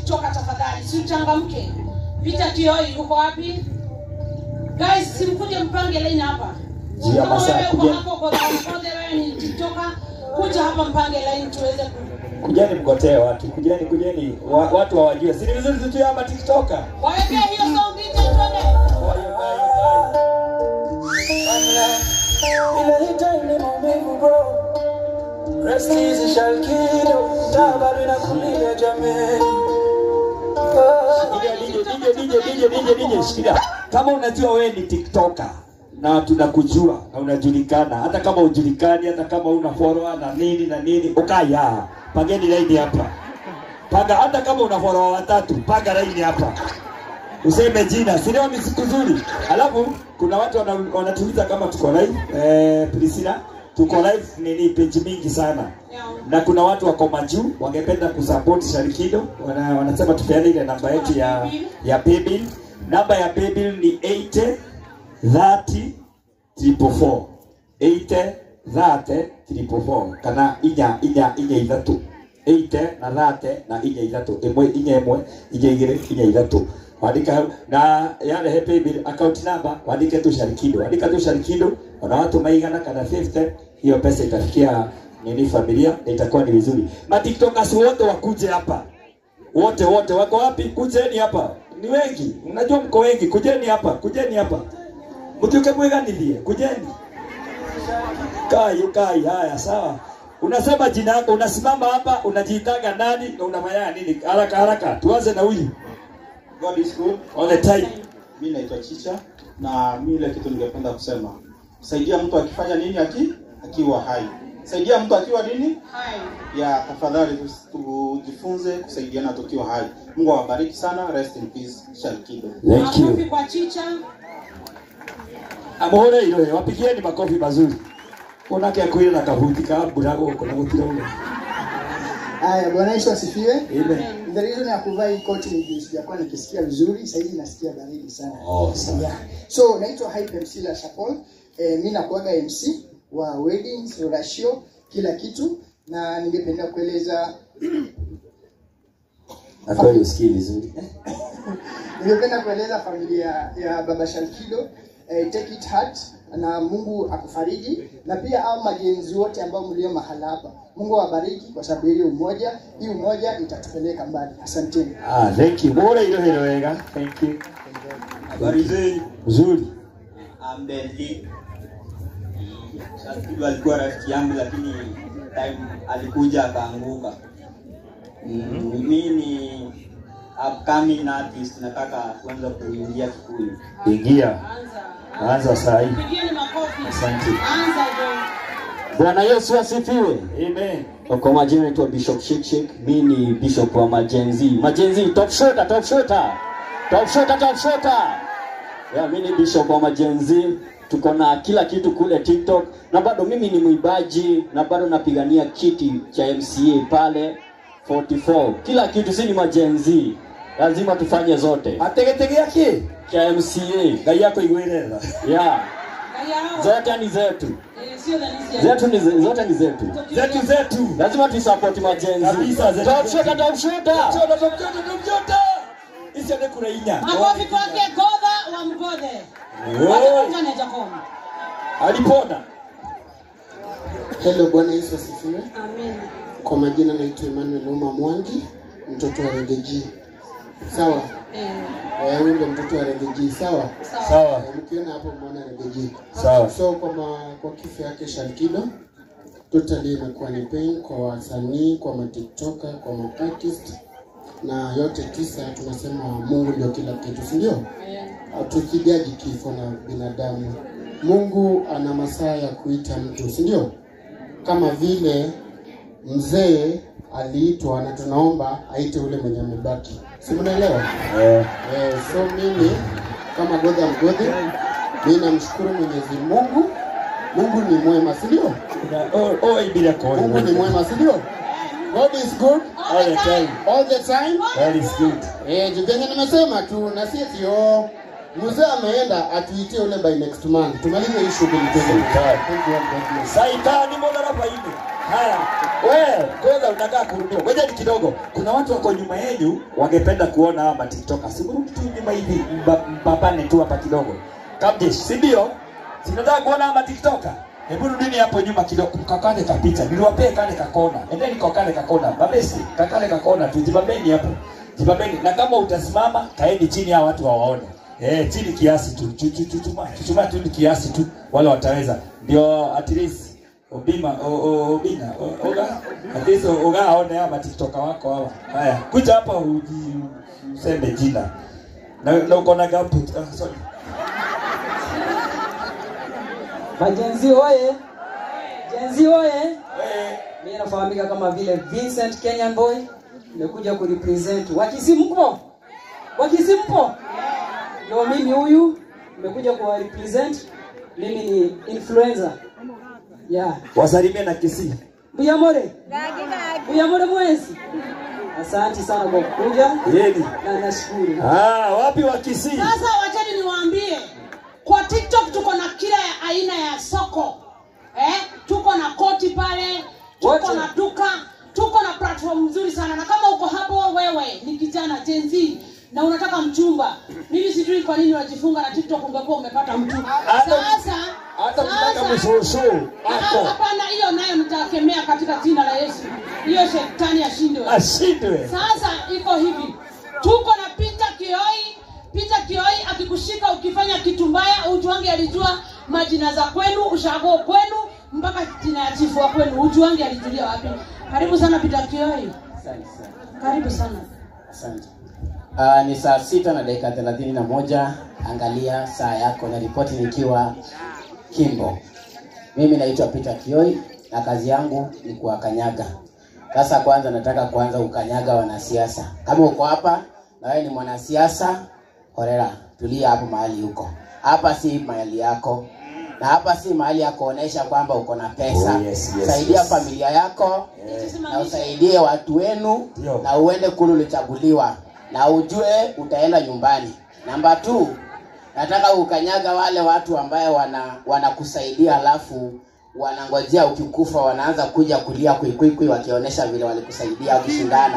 TikToker tafadhali, si uchangamke. Peter Kioi uko wapi? Guys, simkuje mpange line hapa. Jia masaa kuja. Hapo kwa mkoje wewe ni TikToker, kuja hapa mpange line tuweze kujeni mgotee watu. Kujeni kujeni watu hawajue. Si vizuri tu hapa TikToker. Waeke hiyo sound DJ twende. Rest easy Shalkido, bado nakulia jamii. DJ DJ DJ shida. Kama unajua wewe ni TikToker na tunakujua na unajulikana, hata kama hujulikani, hata kama una follower na nini na nini, ukaya pangeni line hapa. Panga hata kama una follower watatu, panga line hapa. Useme jina, si leo ni siku nzuri. Alafu kuna watu wanatuuliza kama tuko live, Priscilla, tuko live nini page mingi sana. Na kuna watu wako majuu wangependa kusupport Shalkido, wanasema tupeane ile namba yetu ya Paybill. Namba ya Paybill ni 80 30 444. 80 30 444. Kana inya inya inya ithatu. 80 na 30 na inya ithatu. Imwe inya imwe inya igire inya ithatu. Wandika na yale Paybill account number, wandike tu Shalkido. Andika tu Shalkido, na watu maigana kana 50, hiyo pesa itafikia nini familia na itakuwa ni vizuri. Ma TikTokers wote wakuje hapa. Wote wote wako wapi? Kujeni hapa. Ni wengi. Unajua mko wengi. Kujeni hapa. Kujeni hapa. Mtuke mwiganithie. Kujeni. Kai kai haya sawa. Unasema jina lako, unasimama hapa, unajiitaga nani na unafanya nini? Haraka haraka. Tuanze na huyu. God is good all the time. Mimi naitwa Chicha na mimi ile kitu ningependa kusema. Saidia mtu akifanya nini akiwa hai. Saidia mtu akiwa nini? Hai. Ya tafadhali tujifunze kusaidiana tukiwa hai. Mungu awabariki sana. Rest in peace Shalkido. Thank you. Makofi kwa Chicha. Amore ile wapigieni makofi mazuri. Kuna kia kuira na kavuti ka burago kuna gutira ule. Haya, Bwana Yesu asifiwe. Amen. The reason ya kuvaa hii koti ni sijakuwa nikisikia vizuri, sasa hivi nasikia baridi sana. Oh, sawa. Yeah. So naitwa Hype MC La Chapol. Mimi nakuaga MC wa weddings, ratio, kila kitu, na ningependa kueleza na kweli usikii vizuri. Ningependa kueleza familia ya Baba Shalkido, take it heart na Mungu akufariji, na pia hao majenzi wote ambao mlio mahala hapa. Mungu awabariki kwa sababu hii umoja, hii umoja itatupeleka mbali. Asanteni. Ah, thank you. Bora ile hilo wega. Thank you. Habari zenu? Nzuri. I'm Bentley. Shalkido alikuwa rafiki yangu lakini time alikuja akaanguka. Mimi ni upcoming artist, nataka kuanza kuingia Kikuyu. Ingia. Anza saa hii. Pigieni makofi. Asante. Anza jo. Bwana Yesu asifiwe. Amen. Kwa majina naitwa Bishop Shake Shake. Mimi ni bishop wa Majenzi. Majenzi top shooter, top shooter. Top shooter, top shooter. Yeah, mimi ni bishop wa Majenzi. Tuko na kila kitu kule TikTok na bado mimi ni mwimbaji na bado napigania kiti cha MCA pale 44. Kila kitu si ni Majenzi. Lazima tufanye zote. Ategetege yake cha MCA. Ngai yako igwirera. Yeah. Zote ni zetu. Zetu ni zote ni zetu. Zetu zetu. Lazima tu support Majenzi. Kabisa zetu. Top shooter, top shooter. Top shooter, top shooter, top shooter. Isi ane kura inya. Makofi kwake Godha wa Mgode. Alipona. Hello, Bwana Yesu asifiwe. Amen. Kwa majina naitwa Emmanuel Oma Mwangi, mtoto wa Regeji. Sawa? Huyu ndio mtoto wa Regeji, sawa? Sawa. Mkiona hapo mwana Regeji. Sawa. So kwa kifo yake Shalkido, totally imekuwa ni pain kwa wasanii, kwa matiktoker, kwa maartist, na yote tisa tunasema Mungu ndio kila kitu, si ndio? Hatukijaji kifo na binadamu. Mungu ana masaa ya kuita mtu, si ndio? Kama vile mzee aliitwa na tunaomba aite ule mwenye amebaki. Si mnaelewa? So mimi kama Godha Mgodhi, mimi namshukuru Mwenyezi Mungu. Mungu ni mwema, si ndio? Mungu ni mwema, si ndio? God is good all the time. All the time. God is good. Jibenge nimesema tu na sisi yo. Mzee ameenda atuitie ule by next month. Tumalize hii shughuli tena. Saitani mbona hapa hivi? Haya, wewe kwanza unakaa kurudia. Ngoja ni kidogo. Kuna watu wako nyuma yenu wangependa kuona hawa TikToker. Si mrudi tu nyuma hivi mpapane tu hapa kidogo. Kamjesh, si ndio? Si nataka kuona hawa TikToker. Hebu rudini hapo nyuma kidogo kakale kapita. Niliwapea kale kakona. Endeni kwa kale kakona. Babesi, kakale kakona tu jibabeni hapo. Jibabeni na kama utasimama kaeni chini hawa watu wawaone. Chini kiasi tu. Chuchuma tu kiasi tu wala wataweza. Ndio at least Obima, Obina, Oga, at least Oga aone hapa TikToker wako hawa. Haya, kuja hapa useme jina. Na uko na gumboot. Sorry. Majenzi oye. Jenzi oye. Mimi nafahamika kama vile Vincent Kenyan Boy. Nimekuja kurepresent Wakisii mpo? Wakisii mpo? Ndio mimi huyu nimekuja kuwa represent. Mimi ni influencer. Yeah. Wasalimie na Kisii. Buyamore. Buyamore mwezi. Asante sana kwa kuja. Yeni. Na nashukuru. Wapi wa Kisii? Sasa wacheni niwaambie. Kwa TikTok tuko na kila aina ya soko. Tuko na koti pale, tuko na duka, tuko na platform nzuri sana. Na kama uko hapo wewe ni kijana Gen Z na unataka mchumba, mimi sijui kwa nini unajifunga na TikTok, ungekuwa umepata mtu. Sasa hata mtaka mshushu hapo. Hapana, hiyo nayo nitakemea katika jina la Yesu. Hiyo shetani ashindwe. Ashindwe. Sasa iko hivi. Tuko na Peter Kioi. Peter Kioi akikushika ukifanya kitu mbaya, ujuange alijua majina za kwenu, ushago kwenu, mpaka jina ya chifu wa kwenu, ujuange alijulia wapi. Karibu sana Peter Kioi. Asante sana. Karibu sana. Asante. Ni saa 6:31. Angalia saa yako na ripoti nikiwa Kimbo. Mimi naitwa Peter Kioi na kazi yangu ni kuwakanyaga. Sasa kwanza nataka kuanza kukanyaga wanasiasa. Kama uko hapa na wewe ni mwanasiasa, horera, tulia hapo mahali uko. Hapa si mahali yako. Na hapa si mahali ya kuonesha kwamba uko na pesa. Oh, yes, yes, saidia yes. Familia yako, yes. Na usaidie watu wenu. Yo. Na uende kule ulichaguliwa. Na ujue utaenda nyumbani. Namba 2, nataka ukanyaga wale watu ambaye wanakusaidia alafu wanangojea ukikufa wanaanza kuja kulia kuikuikui wakionyesha vile walikusaidia wakishindana.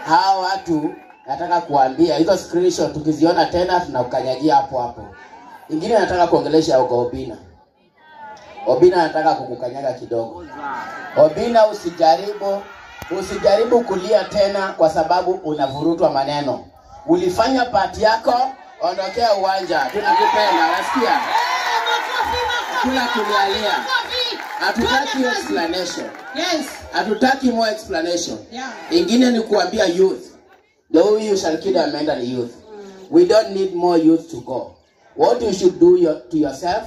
Hao watu nataka kuambia hizo screenshot tukiziona tena tunakukanyagia hapo hapo. Ingine nataka kuongelesha uko Obina. Obina nataka kukukanyaga kidogo. Obina, usijaribu kulia tena kwa sababu unavurutwa maneno. Ulifanya part yako, ondokea uwanja. Tunakupenda, unasikia? Hakuna kulialia. Hatutaki explanation. Yes. Hatutaki more explanation. Yeah. Ingine ni kuambia youth. The huyu Shalkido ameenda ni youth. We don't need more youth to go. What you should do to yourself,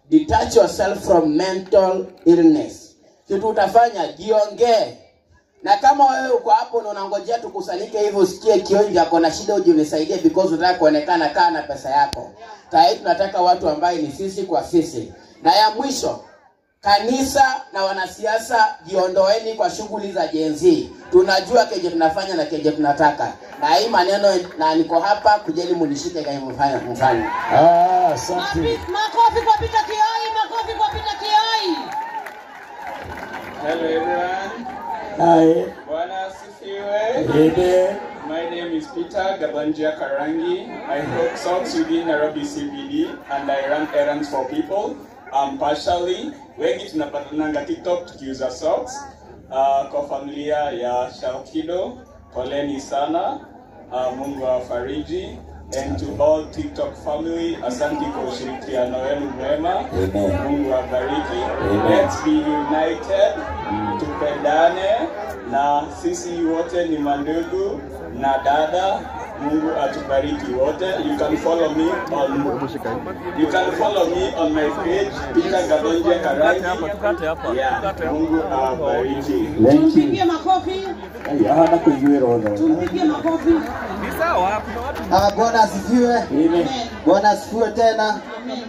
detach yourself from mental illness. Kitu utafanya, jiongee. Na kama wewe uko hapo na unangojea tukusanyike hivi usikie Kioi yako na shida uje unisaidie because unataka kuonekana kaa na pesa yako. Tayari tunataka watu ambaye ni sisi kwa sisi. Na ya mwisho, kanisa na wanasiasa jiondoeni kwa shughuli za Gen Z. Tunajua keje tunafanya na keje tunataka. Na hii maneno na niko hapa kujeni munishike kama mfanye. Asante. Makofi kwa Peter Kioi, makofi kwa Peter Kioi. Hello everyone. Hi. Bwana asifiwe. Amen. My name is Peter Gabanja Karangi. I hook socks within Nairobi CBD and I run errands for people. Partially, wengi tunapatananga TikTok tukiuza socks. Kwa familia ya Shalkido, poleni sana. Mungu awafariji. And to all TikTok family, asante kwa ushirikiano wenu mwema. Amen. Mungu awabariki. Amen. Let's be united. Tupendane na sisi wote ni mandugu na dada. Mungu atubariki wote. You can follow me on my page Peter Gabonje Karangi. Yeah, Mungu awabariki. Tumpigie makofi. Tumpigie makofi. Bwana asifiwe. Amen. Bwana asifiwe tena. Amen.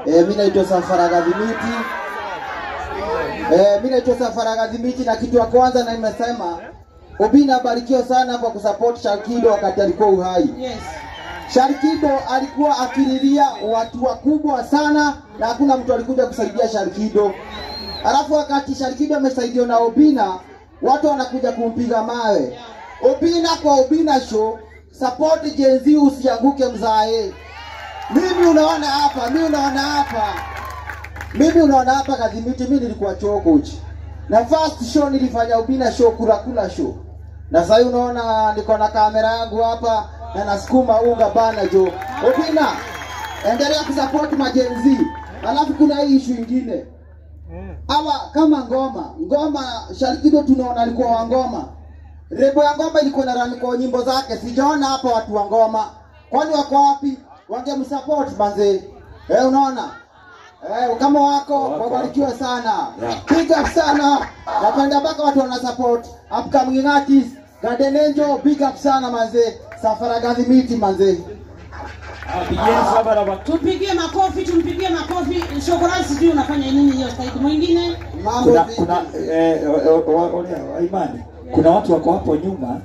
Mimi naitwa Safara Gathimiti. Mimi naitwa Safara Gathimiti na kitu ya kwanza na nimesema Obina abarikiwe sana kwa kusupport Shalkido wakati alikuwa uhai. Yes. Shalkido alikuwa akililia watu wakubwa sana na hakuna mtu alikuja kusaidia Shalkido. Alafu wakati Shalkido amesaidiwa na Obina, watu wanakuja kumpiga mawe. Obina kwa Obina show, support Gen Z, usianguke mzae. Mimi unaona hapa, mimi unaona hapa. Mimi unaona hapa Kadhimiti, mimi nilikuwa chuo coach. Na first show nilifanya Obina show, kula show. Na sasa unaona niko na kamera yangu hapa na nasukuma unga bana jo. Obina, endelea kusupport ma-Gen Z. Alafu kuna hii issue nyingine. Hawa kama ngoma Shalkido tunaona alikuwa wa ngoma. Rebo ya ngoma ilikuwa na run kwa nyimbo zake. Sijaona hapa watu wa ngoma. Kwani wako wapi? Wangemsupport manze. Unaona? Kama wako wabarikiwe sana. Big up sana. Napenda baka watu wana support upcoming artists. Garden Angel, big up sana manze. Safara Gadhimiti manze. Tupigie makofi, tumpigie makofi. Shukrani, sijui unafanya nini hiyo side mwingine. Kuna Imani. Kuna watu wako hapo nyuma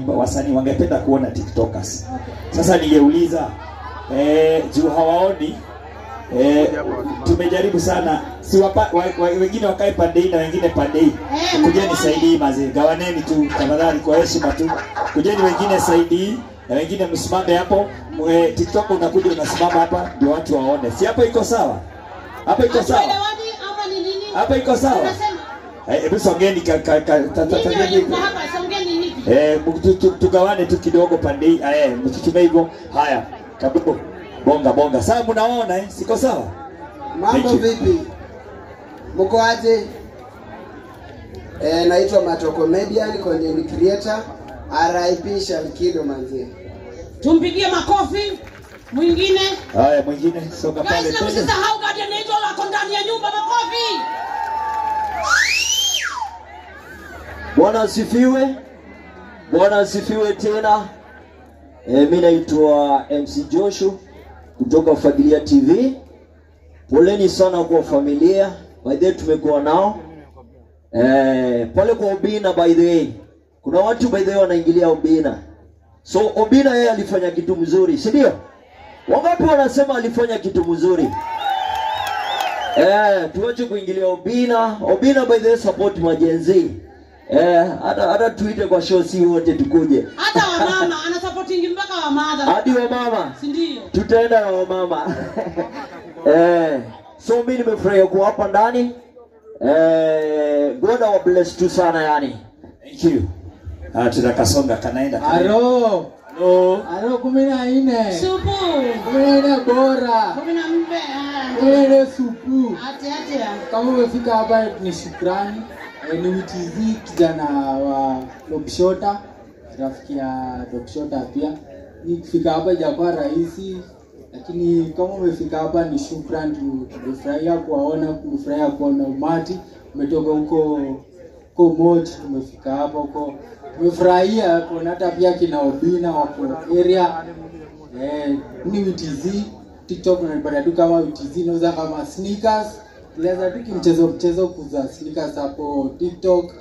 wasanii wangependa kuona TikTokers. Sasa ningeuliza juu hawaoni. Tumejaribu sana, si wengine wakae pande hii na wengine pande hii. Kujeni saidi mazee, gawaneni tu tafadhali kwa heshima tu. Kujeni wengine saidi na wengine msimame hapo. TikTok unakuja unasimama hapa ndio watu waone. Si hapo iko sawa? Hapa iko sawa? Hapa iko sawa? Hebu songeni tugawane tu kidogo pande hii. Msichume hivyo. Haya, kabuko. Bonga bonga. Sasa mnaona siko sawa? Mambo vipi? Mko aje? Naitwa Mato Comedian, content creator, RIP Shalkido manzi. Tumpigie makofi. Mwingine? Haya, mwingine soka pale. Guys, na msisahau Guardian Angel ako ndani ya nyumba, makofi. Bwana asifiwe. Bwana asifiwe tena. Mimi naitwa MC Joshua kutoka Fagilia TV. Poleni sana kwa familia. By the way tumekuwa nao. Pole kwa Obina by the way. Kuna watu by the way wanaingilia Obina. So Obina yeye alifanya kitu mzuri, si ndio? Wangapi wanasema alifanya kitu mzuri? Tuache kuingilia Obina. Obina by the way support majenzi. Hata tuite kwa show si wote tukuje. Hata wamama ana supporting mpaka wamama. Hadi wamama. Si ndio? Tutaenda na wamama. So mimi nimefurahia kuwa hapa ndani. God wa bless tu sana yani. Thank you. Tutakasonga kanaenda. Aro. Aro. Aro 14. Supu. 14 bora. 14. 14 supu. Ate ate. Kama umefika hapa ni shukrani. Ni UTZ kijana wa Dogshota, rafiki ya Dogshota pia. Nikifika hapa ijakuwa rahisi, lakini kama umefika hapa ni shukrani. Tumefurahia kuwaona, tumefurahia kuona umati. Umetoka huko Moch, tumefika hapa huko. Tumefurahia kuona hata pia kina Obina wako area. Ni UTZ, TikTok unanipata tu kama UTZ, nauza kama sneakers. Tulianza tu kimchezo mchezo kuuza sneakers hapo TikTok.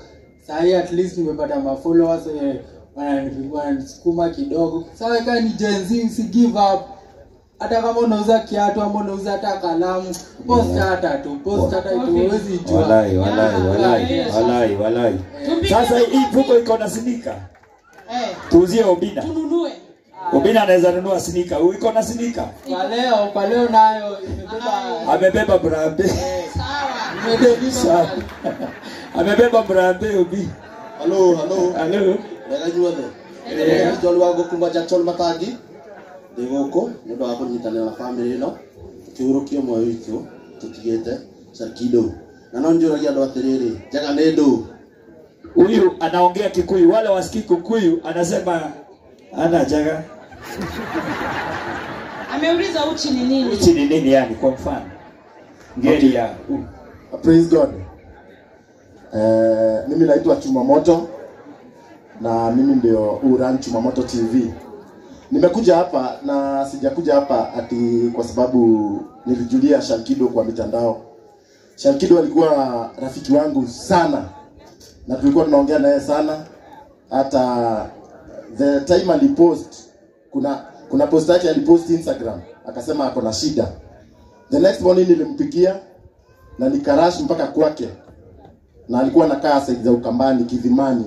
Sahi at least nimepata ma followers wananisukuma kidogo. Sasa kama ni Gen Z, si give up. Hata kama unauza kiatu ama unauza hata kalamu, post hata tu, post hata huwezi jua. Walai walai walai walai walai. Sasa hii mfuko iko na sneaker. Tuuzie Obina. Tununue. Obina anaweza nunua sneaker. Iko na sneaker. Kwa leo nayo imebeba. Amebeba brambe. Sawa. Sawa. Amebeba brambe Obi. Hello, hello. Hello. Wega juothe. Jolu wangu kuma Jackson Matangi. Ndi guku ni undu wa kunyitanira na family ino tukihurukia moyo witu tutigite Shalkido. Na no njuragia andu atiriri, njega ni ndu. Huyu anaongea Kikuyu, wale wasikii Kikuyu anasema ana jaga. Ameuliza uchi ni nini? Uchi ni nini yani kwa mfano? Ngeli ya Praise God. Mimi naitwa Chumamoto na mimi ndio Uran Chumamoto TV. Nimekuja hapa na sijakuja hapa ati kwa sababu nilijulia Shalkido kwa mitandao. Shalkido alikuwa rafiki wangu sana na tulikuwa tunaongea naye sana. Hata the time alipost, kuna post yake alipost Instagram akasema ako na shida. The next morning nilimpigia na nikarash mpaka kwake, na alikuwa anakaa side za Ukambani Kidhimani,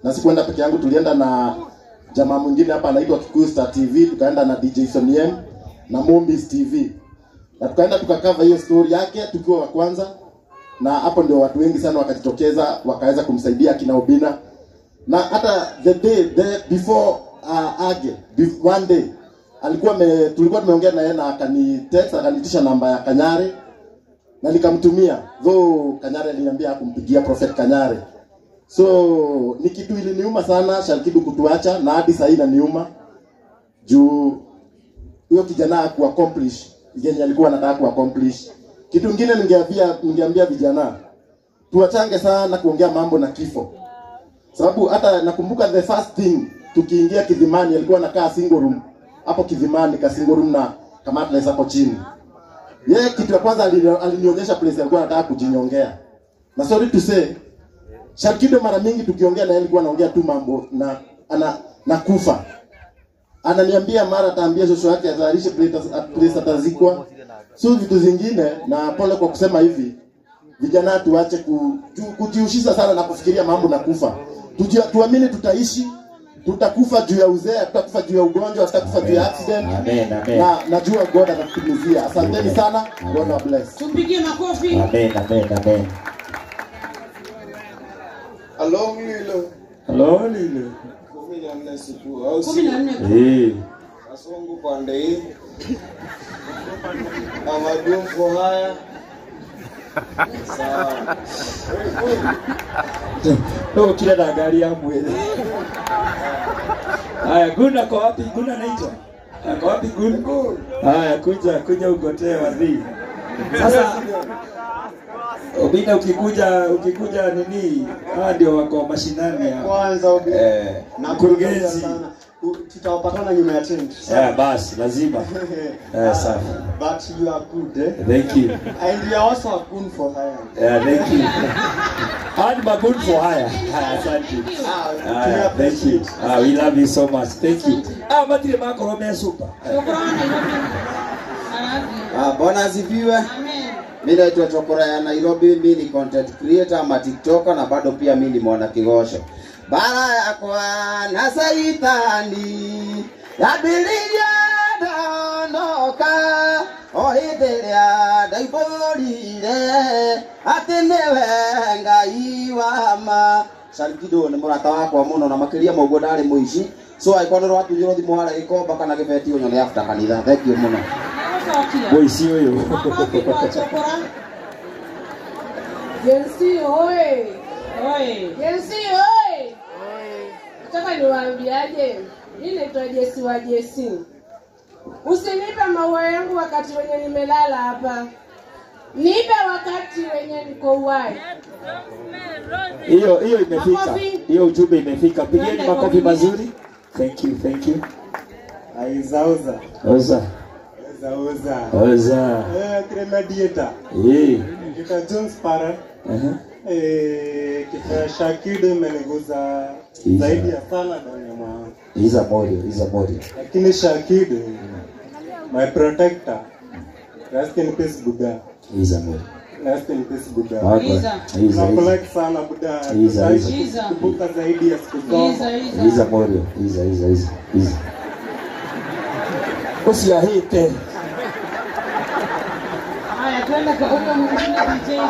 na sikuenda peke yangu, tulienda na jamaa mwingine hapa anaitwa Kikuyu Star TV, tukaenda na DJ Soniem na Mombis TV, na tukaenda tukakava hiyo story yake tukiwa wa kwanza, na hapo ndio watu wengi sana wakajitokeza wakaweza kumsaidia kina Obina. Na hata the day the before age one day alikuwa tulikuwa tumeongea na yeye na akanitext akanitisha namba ya Kanyare na nikamtumia, though Kanyare aliniambia kumpigia Prophet Kanyare. So ni kitu iliniuma sana Shalkido kutuacha, na hadi sasa inaniuma juu huyo kijana ku accomplish yenye alikuwa anataka ku accomplish. Kitu kingine ningeambia vijana tuachange sana kuongea mambo na kifo. Sababu hata nakumbuka the first thing tukiingia Kidhimani alikuwa anakaa single room hapo Kidhimani, ka single room na kama hapo chini. Yeye kitu ya kwanza alinionyesha place alikuwa anataka kujinyongea. Na sorry to say, Shalkido mara mingi tukiongea na yeye alikuwa anaongea tu mambo na na kufa. Ananiambia mara ataambia shosho yake atayarishe place atazikwa. So vitu zingine, na pole kwa kusema hivi, vijana tuache kujihusisha sana na kufikiria mambo na kufa. Tuamini tutaishi, tutakufa juu ya uzee, tutakufa juu ya ugonjwa, tutakufa juu ya accident. Amen, amen. Na najua God atakutimizia. Asanteni sana. God bless. Tumpigie makofi. Amen, amen, amen. Along Lilo. Hello Lilo. 14 siku au 14. Eh. Asongu pande hii. Amadumfo haya. Sawa. No kila na gari ya mwele. Haya, Guna kwa wapi? Guna anaitwa. Kwa wapi Guna? Haya, kuja ugotee wadhi. Sasa Obina ukikuja nini? Hawa ndio wako mashinani hapa. Kwanza Obina. Na mkurugenzi. Tutawapatana nyuma ya tent. Yeah, basi lazima. Safi. But you are good, eh? Thank you. And you are also a good for hire. Yeah, thank you. And a good for hire. Asante. Thank you. We love you so much. Thank you. Matire mako home super. Bwana asifiwe. Amen. Mimi naitwa Chokora ya Nairobi, mimi ni content creator ama TikToker na bado pia mimi ni mwana kigosho. Bara yakwa na saitani yabiliria ndonoka ohitheria ndaimbũrire atĩ nĩwe Ngai wa ma. Shalkido nĩ mũrata wakwa mũno na makĩria ma ũguo ndarĩ mũici, so angĩkorwo nĩ rwatunyirwo thimũ harĩa gĩkomba kana gĩbeti ũnyone after kanitha. Thank you mũno. Mũici ũyũ. Jensi oye. Oye. Jensi oye. Nataka niwaambiaje? Mimi naitwa Jesi wa Jesi. Usinipe maua yangu wakati wenye nimelala hapa. Nipe wakati wenye niko uhai. Hiyo imefika. Hiyo ujumbe imefika. Pigeni makofi mazuri. Thank you, thank you. Aizauza. Oza. Oza. Oza. Cremadieta. Eh. Kita Jones para. Kifo Shalkido imeniguza zaidi ya sana ndani mwangu. Iza morio. Lakini Shalkido, my protector. Rest in peace Buddha. Iza morio. Rest in peace Buddha. Iza. Iza. Nakulike sana Buddha. Iza. Iza. Kumbuka zaidi ya siku zote. Iza morio. Iza. Iza. Usiahite. Haya, twende kwa huko mwingine DJ.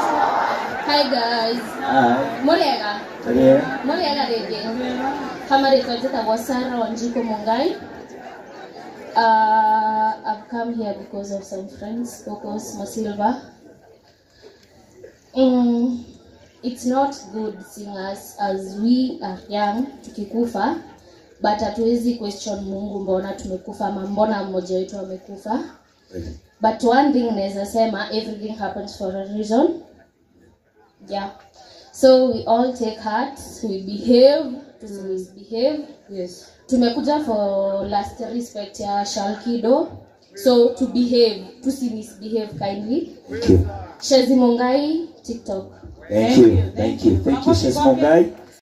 Hi guys. Hi. Morega. Yeah. Morega rege. Kama rekodeta Sarah Wanjiku Mungai. I've come here because of some friends, Kokos Masilva. It's not good seeing us as we are young tukikufa, but hatuwezi question Mungu mbona tumekufa ama mbona mmoja wetu amekufa. But one thing naweza sema, everything happens for a reason. Yeah. So we all take heart, we behave, misbehave. Yes. Tumekuja for last respect ya Shalkido. So to behave, to see misbehave kindly. Thank you. Shezi Mungai, TikTok. Thank you. Thank you. Thank you, Shezi Mungai.